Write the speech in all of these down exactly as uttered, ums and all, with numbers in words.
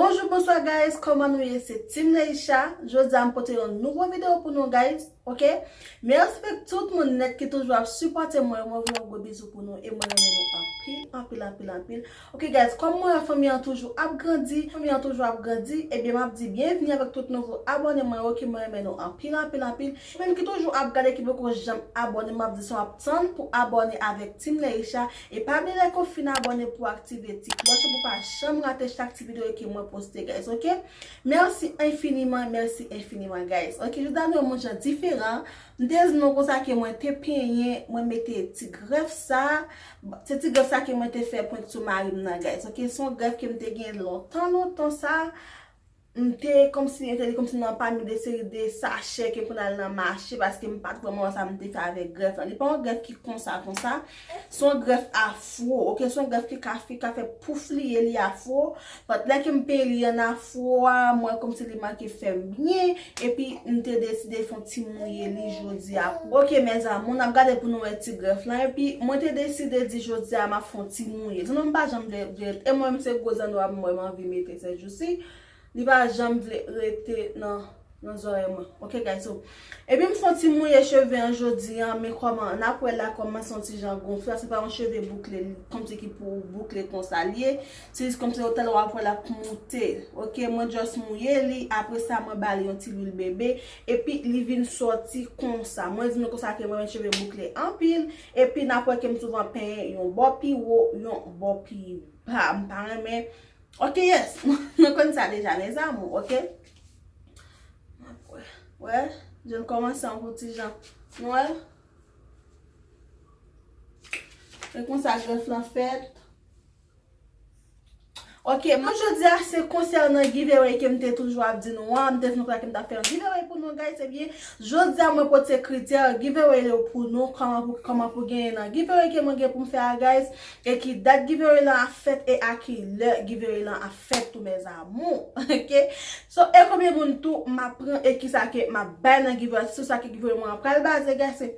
Bonjou, bonswa guys, kòman nou ye? Se Team Leisha. Jodi a m pote yon nouvo videyo pou nou guys, ok? Mèsi pou tout moun nèt ki toujou ap sipòte mwen, mwen voye yon gwo bizou pou nou e mwen renmen nou anpil, anpil, anpil, anpil. Ok guys, kòm mwen wè fanmi an toujou ap grandi, fanmi an toujou ap grandi, ebyen m ap di byenvini avèk tout nouvo abòne mwen yo ke mwen renmen nou anpil, anpil, anpil. Ou menm ki toujou ap gade ki poko janm abòne, m ap di sa w ap tann pou abòne avèk Team Leisha. E pa bliye lè ke w fin abòne pou aktive ti klòch pou pa janm rate chak ti videyo ke mwen poste guys, ok? Mèsi enfiniman, mèsi enfiniman guys. Ok, jodi a nou wè m yon jan diferan. M te di nou konsa ke mwen te penyen, mwen mete ti grèf sa. Se ti grèf sa ke mwen te fè pwent sou mari m nan guys. Ok, se yon grèf ke m te gen lontan, lontan sa. M te kòmsi, m te li kòmsi nan pami de seri de sachè ke m konn al nan mache, paske m pa t vrèman wè sa m te fè avèk grèf lan. Li pa yon grèf ki konsa, konsa. Se yon grèf afwo, ok? Se yon grèf ki ka fè, ka fè pouf li ye, li afwo. But lè ke m peye li an afwo a, mwen kòmsi li manke fè m byen. Epi, m te deside fè yon ti mouye li jodi a. Ok, mes amours, n ap gade pou nou wè ti grèf lan. Epi, mwen te deside di jodi a, m ap fè yon ti mouye. Zanno m pa janm vle, vle, e mwen menm se gwo zanno a m wè m anvi mete sèjousi. Li pa janm vle rete nan, nan zòrèy mwen. Ok, guys, so. Epi m fè yon ti mouye cheve an jodi an, men kòman, n ap wè la kòman se yon ti jan gonfle, se pa yon cheve boukle, kòmsi ki pou boukle konsa li ye. Se jis kòmsi yon tèl w ap wè l ap moute. Ok, mwen just mouye li, apre sa mwen ba li yon ti lwil bebe, epi li vin sòti konsa. Mwen di nou konsa ke mwen renmen cheve boukle anpil, epi n ap wè ke m souvan penyen yon bò pi wo, yon bò pi ba. M pa renmen Ok, yes. Nou konn sa deja, mes amours, ok? Wè, wè, je n kòmanse an pou ti jan. Nou wè? E konsa grèf lan fèt. Ok, mwen jodi a se konsènan giveaway ke m te toujou ap di nou an. M te di nou ke m t ap fè yon giveaway pou nou, guys. Ebyen, jodi a mwen pote kritè giveaway yo pou nou, kòman pou, kòman pou genyen nan giveaway ke mwen gen pou m fè a, guys. E ki dat giveaway lan ap fèt e a ki lè giveaway lan ap fèt tou, mes amours. Ok? So, e konbyen moun tou m ap pran e kisa ke m ap bay nan giveaway, sou sa ke giveaway mwen an pral baze, guys. Se,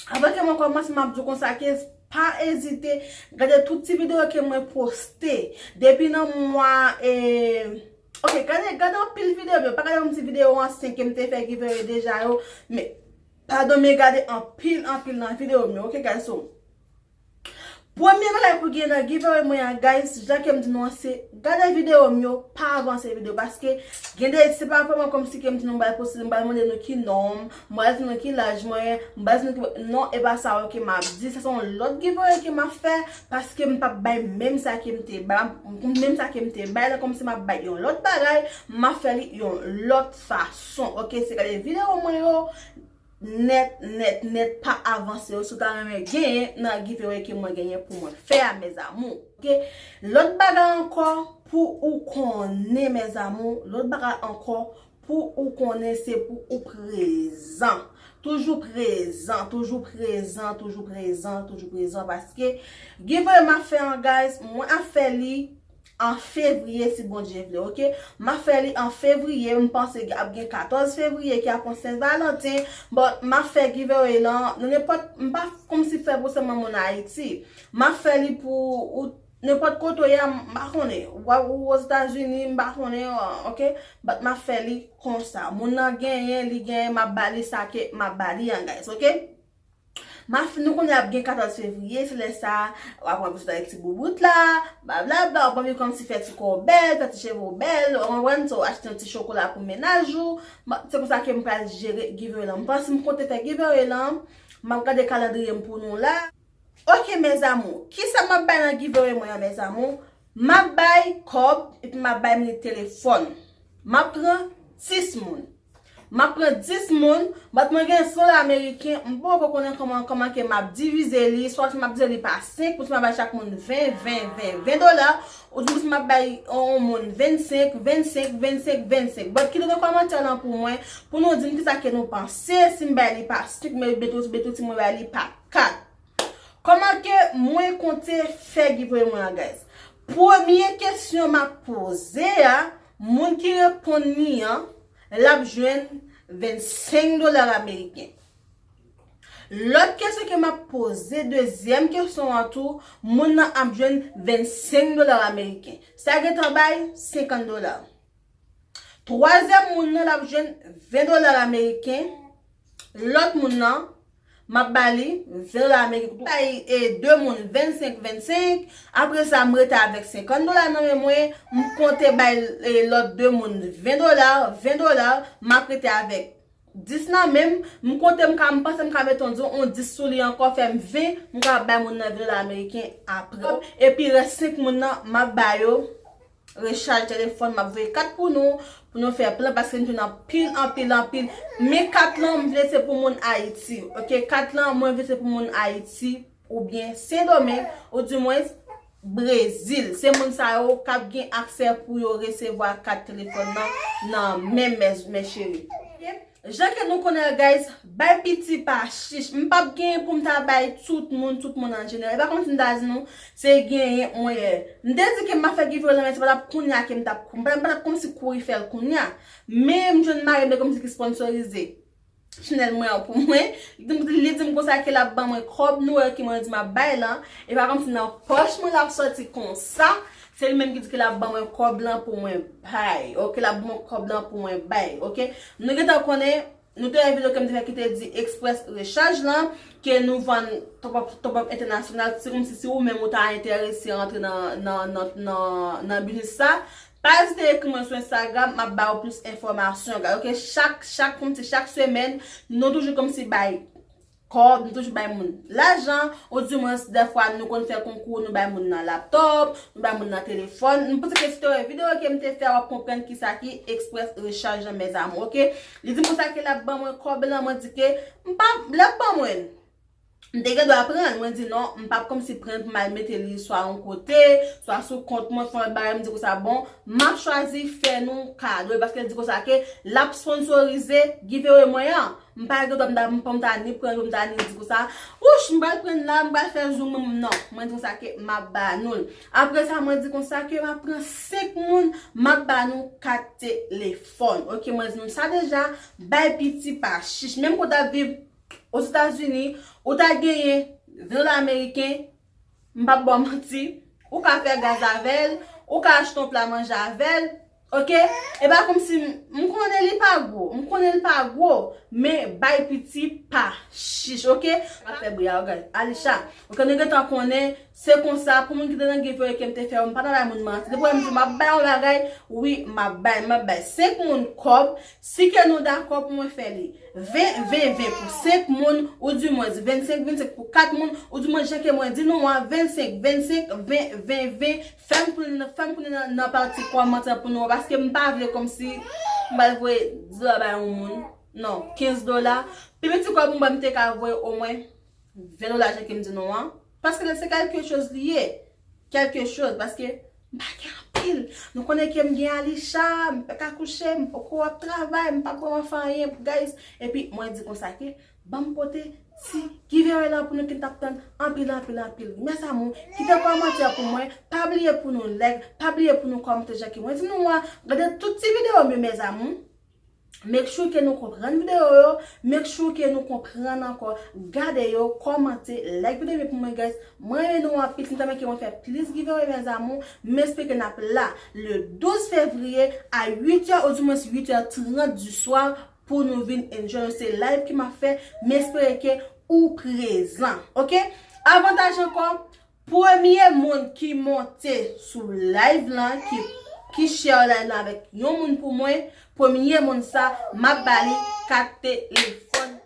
avan ke mwen kòmanse, m ap di w konsa ke pa ezite gade tout ti videyo ke mwen poste depi nan mwa, e, ok, gade, gade anpil videyo m yo. Pa gade yon ti videyo ansyen ke m te fè giveaway deja yo, men, padon, men gade anpil, anpil nan videyo m yo. Ok, guys, so, premye bagay pou gen nan giveaway mwen an, guys, jan ke m di nou an, se gade videyo m yo, pa avanse videyo, paske gen de, se pa vrèman kòmsi ke m di nou m pral poste, m pral mande nou ki non m, m pral di nou ki laj mwen, m pral di nou ki, non, e pa sa yo ke m ap di, sa se yon lòt giveaway ke m ap fè, paske m p ap bay menm sa ke m te bay, menm sa ke m te bay la, kòmsi m ap bay yon lòt bagay, m ap fè li yon lòt fason, ok? Se gade videyo mwen yo, nèt, nèt, nèt, pa avanse yo si w ta renmen genyen nan giveaway ke mwen genyen pou mwen fè a, mes amours. Ok? Lòt bagay ankò pou ou konnen, mes amours, lòt bagay ankò pou ou konnen, se pou ou prezan. Toujou prezan, toujou prezan, toujou prezan, toujou prezan, paske giveaway m ap fè an, guys, mwen ap fè li an fevriye, si Bondye vle, ok? M ap fè li an fevriye, m panse ap gen katòz fevriye ki ap yon Sen Valanten, but m ap fè giveaway lan nan nenpòt, m pa kòmsi fè pou sèlman moun Ayiti. M ap fè li pou ou, nenpòt kote w ye a, m pa konnen. W ap, ou Ozetazini, m pa konnen, ok? But m ap fè li konsa. Moun nan genyen, li genyen, m ap ba li sa ke m ap ba li an, guys, ok? M ap fin, nou konnen ap gen katòz fevriye, se lè sa, w ap anvi sot avèk ti boubout la, blablabla, w ap anvi kòmsi fè ti kò w bèl, fè ti cheve w bèl, w konprann, so achte yon ti chokola pou mennaj ou. Se konsa ke m pral jere giveaway lan. M panse m konte fè giveaway lan, m ap gade kalandriye m pou nou la. Ok, mes amours, kisa m ap bay nan giveaway mwen an, mes amours? M ap bay kòb, epi m ap bay m li telefòn. M ap pran dis moun. M ap pran dis moun, but mwen gen san dola ameriken, m poko konnen kòman, kòman ke m ap divize li, swa si m ap divize li pa senk, pou si m ap bay chak moun ven, ven, ven, ven dola, oubyen si m ap bay yon moun vennsenk, vennsenk, vennsenk, vennsenk. But kite nan kòmantè lan pou mwen, pou nou di m kisa ke nou panse, si m bay li pa senk, men byen tou, byen tou si mwen bay li pa kat. Kòman ke mwen konte fè giveaway mwen an, guys? Premye kesyon m ap poze a, moun ki reponn li an, l ap jwenn vennsenk dola ameriken. Lòt kesyon ke m ap poze, dezyèm kesyon an tou, moun nan ap jwenn vennsenk dola ameriken. Sa gentan bay senkant dola. Twazyèm moun nan, l ap jwenn ven dola ameriken. Lòt moun nan, m ap ba li ven dola ameriken. Bay e de moun vennsenk, vennsenk. Apre sa, m rete avèk senkant dola nan men mwen. M konte bay e lòt de moun ven dola, ven dola. M ap rete avèk dis nan men m. M konte, m ka, m panse m ka mete yon, yon dis sou li ankò, fè m ven. M ka bay moun nan ven dola ameriken apre. Epi rès senk moun nan, m ap ba yo rechaj telefòn, m ap voye kat pou nou, pou nou fè plan, paske nou jwenn anpil, anpil, anpil. Men kat lan, m vle se pou moun Ayiti, oke? Kat lan, mwen vle se pou moun Ayiti, oubyen Sendomeng, oudimwens Brezil. Se moun sa yo k ap gen aksè pou yo resevwa kat telefòn nan, nan men mè, mè cheri. Oke? Jan ke nou konnen l, guys, bay piti pa chich. M p ap genyen pou m ta bay tout moun, tout moun an jeneral. E pa kòmsi m ta di nou, se genyen mwen ye. M te di ke m ap fè giveaway lan, men se pa t ap kounye a ke m t ap, m pa t ap kòmsi kouri fè l kounye a. Men m jwenn mari m te kòmsi ki sponsorize chanèl mwen an pou mwen. Li di m, li di m konsa ke l ap ban mwen kòb nou wè ke mwen di m ap bay lan. E pa kòmsi nan pòch mwen l ap sòti konsa. Se li menm ki di ke l ap ban mwen kòb lan pou mwen bay. Oke, l ap ban mwen kòb lan pou mwen bay. Oke? Nou gentan konnen, nou te wè videyo ke m te fè ki te di Express Recharge lan, ke nou vann top up, top up entènasyonal. Se kòmsi si ou menm ou ta enterese rantre nan, nan, nan, nan, nan biznis sa, pa ezite ekri mwen sou Instagram, m ap ba ou plis enfòmasyon, guys. Oke, chak, chak, kòmsi chak semèn, nou toujou kòmsi bay kòb, nou toujou bay moun lajan, oudimwens, dèfwa, nou konn fè konkou, nou bay moun nan laptòp, nou bay moun nan telefòn. M panse ke si te wè videyo ke m te fè, w ap konprann kisa ki Express Recharge lan, mes amours, oke? Li di m konsa ke l ap ban mwen kòb lan, mwen di ke m pa, l ap ban mwen l. M te gen dwa pran l, mwen di non, m p ap kòmsi pran l pou m al mete li swa yon kote, swa sou kont mwen, fè yon bagay, m di konsa, bon, m ap chwazi fè nou kado, paske l di konsa ke l ap sponsorize giveaway mwen an. M pa gen dwa, m ta, m pa, m ta ni pran l, m ta ni di konsa, wouch, m pral pran l la, m pral fè zoom, non, mwen di konsa ke m ap ba nou l. Apre sa, mwen di konsa ke m ap pran senk moun, m ap ba nou kat telefòn. Oke, mwen di nou sa deja, bay piti pa chich. Menm ke w ta viv Ozetazini, ou ta genyen ven dola ameriken, m p ap ba w manti, ou ka fè gaz avè l, ou ka achte yon pla manje avè l, oke? E pa kòmsi m, m konnen li pa gwo, m konnen li pa gwo, men bay piti pa chich, oke? M ap fè bri a, gad, Alisha, oke, nou gentan konnen, se konsa, pou moun ki te nan giveaway ke m te fè yo, m pa ta bay moun manti. Depi w wè m di m ap bay yon bagay, wi, m ap bay, m ap bay senk moun kòb, si ke nou dakò pou mwen fè li ven, ven, ven pou senk moun, oudimwens vennsenk, vennsenk pou kat moun, oudimwens jan ke mwen di nou an, vennsenk, vennsenk, ven, ven, ven, fè m konnen, fè m konnen nan, nan pati kòmantè pou nou, paske m pa vle kòmsi m pral voye dis dola bay yon moun, non, kenz dola, pi piti kòb mwen m te ka voye omwen ven dola jan ke m di nou an, paske se kèlkechoz li ye, kèlkechoz, paske m pa gen anpil. Nou konnen ke m gen Alisha, m pèk akouche, m poko ap travay, m pa pran anfen anyen, guys. Epi mwen di konsa ke ban m pote ti giveaway lan pou nou ki t ap tann anpil, anpil, anpil. Mes amours, kite kòmantè pou mwen, pa bliye pou nou like, pa bliye pou nou kòmante jan ke mwen di nou an, gade tout ti videyo m yo, mes amours. Make sure ke nou konprann videyo yo, make sure ke nou konprann ankò, gade yo, kòmante, like videyo yo pou mwen, guys. Mwen renmen nou anpil, si m ta manke mwen fè plis giveaway, mes amours, m espere ke n ap la le douz fevriye a uit è, oudimwens uit è trant di swa, pou nou vin enjoy. Se live ke m ap fè, m espere ke ou prezan, oke? Avantaj ankò, premye moun ki monte sou live lan, ki, ki share live lan avèk yon moun pou mwen, premye moun sa, m ap ba li kat telefòn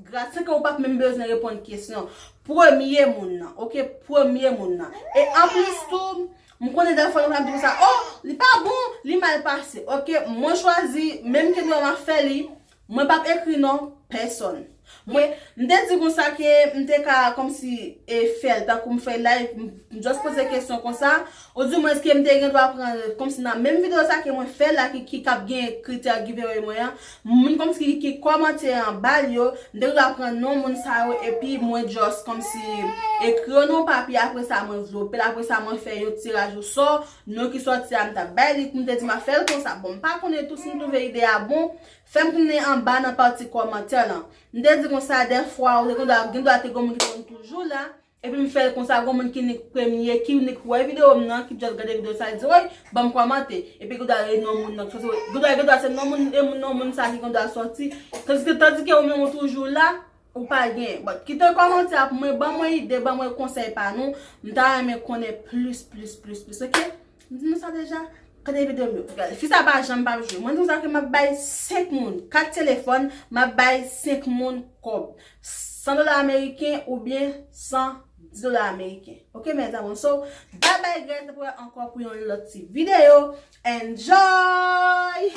gratis, san ke ou p ap menm bezwen reponn kesyon. Premye moun nan, oke? Premye moun nan. E anplis tou, m konnen dèfwa nou ap di konsa, oh, li pa bon, li mal pase, oke? Mwen chwazi, menm ke nou wè m ap fè li, mwen p ap ekri non pèsonn. Mwen, m te di konsa ke m te ka kòmsi e fè l, tankou m fè live, m, m just poze kesyon konsa, oudimwens ke m te gen dwa pran l kòmsi nan menm videyo sa ke mwen fè la ki, ki k ap gen kritè giveaway mwen an, moun kòmsi ki, ki kòmante anba l yo, m te gen dwa pran non moun sa yo, epi mwen just kòmsi ekri yo nan yon papye, apre sa mwen vlope l, apre sa mwen fè yon tiraj osò, non ki sòti a m t ap bay li, m te di m ap fè l konsa. Bon, m pa konnen tou si m twouve ide a bon, Fè m tounen anba nan pati kòmantè lan. M te di konsa, dèfwa ou te gen dwa, gen dwa te gen moun ki te konn toujou la. Epi m fè l konsa, gen moun ki nik premye, ki nik wè videyo m nan, ki just gade videyo sa, li di, "Woy, ban m kòmante." Epi gen dwa e non moun nan, gen dwa, gen dwa se non moun, e moun, non moun sa ki gen dwa sòti. Tandike, tandike ou menm ou toujou la, ou pa gen. But kite kòmantè a pou mwen, ban mwen ide, ban mwen konsèy pa nou. M ta renmen konnen plis, plis, plis, plis, oke? M di nou sa deja. Gade videyo m yo. Gade, fi sa pa janm p ap jwe. Mwen di sa ke m ap bay senk moun kat telefòn, m ap bay senk moun kòb. San dola ameriken oubyen san dis dola ameriken. Oke, mes amours? So, bye bye, guys. N ap wè ankò pou yon lòt ti videyo. Enjoy!